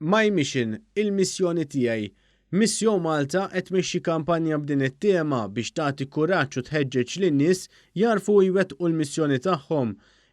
My Mission, Il-Missjoni Tiegħi. Missio Malta qed tmexxi kampanja b'din it-tema biex tagħti kuraġġ u tħeġġeġ lin-nies jagħrfu u jwettqu l-missjoni tagħhom.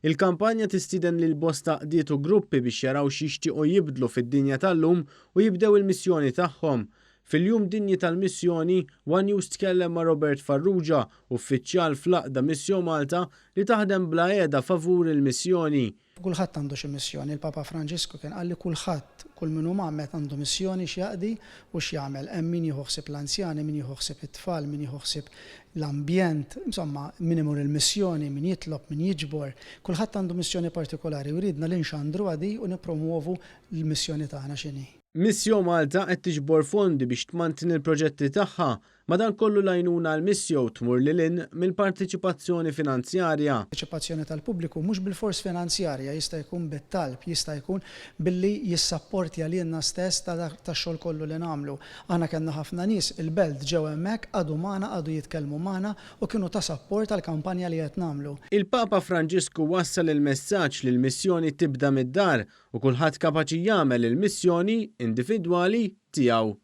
Il-kampanja tistieden lil bosta għaqdiet u gruppi biex jaraw x'jixtiequ jibdlu fid-dinja tal-lum u jibdew il-missjoni tagħhom. Fil-Jum Dinji tal-Missjoni, one News tkellem ma' Robert Farrugia, uffiċjal fl-għaqda Missio Malta li taħdem bla heda favur il-missjoni. Kulħadd għandu xi missjoni. Il-Papa Franġisku kien qal li kulħadd, kull min hu mgħammed għandu missjoni x'jaqdi u x'jagħmel. Hemm min jieħu ħsieb l-anzjani, min jieħu ħsieb it-tfal, min jieħu ħsieb l-ambjent, insomma, min imur il-missjoni, min jitlob, min jiġbor. Kulħadd għandu missjoni partikolari u riedna li nxandruha di u nippromwovu l-missjoni tagħna x'inhi. Missio Malta qed tiġbor fondi biex tmantni l-proġetti tagħha Madankollu l-għajnuna għal Missio tmur lil hinn mill-parteċipazzjoni finanzjarja. Parteċipazzjoni tal-pubbliku mhux bilfors finanzjarja, jista' jkun bit-talb, jista' jkun billi jissapportja lilna stess ta' tax-xogħol kollu li nagħmlu. Aħna kellna ħafna nies il-Belt ġew hemmhekk, qagħdu magħna, qagħdu jitkellmu magħna u kienu ta' sapport għall-kampanja li qed nagħmlu. Il-Papa Franġisku wassal il-messaġġ li l-missjoni tibda mid-dar u kulħadd kapaċi jagħmel il-missjoni individwali tiegħu.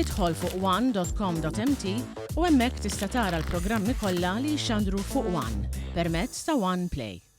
Idħol fuq one.com.mt u hemmhekk tista' tara l-programmi kollha li jixxandru fuq One permezz ta' One Play.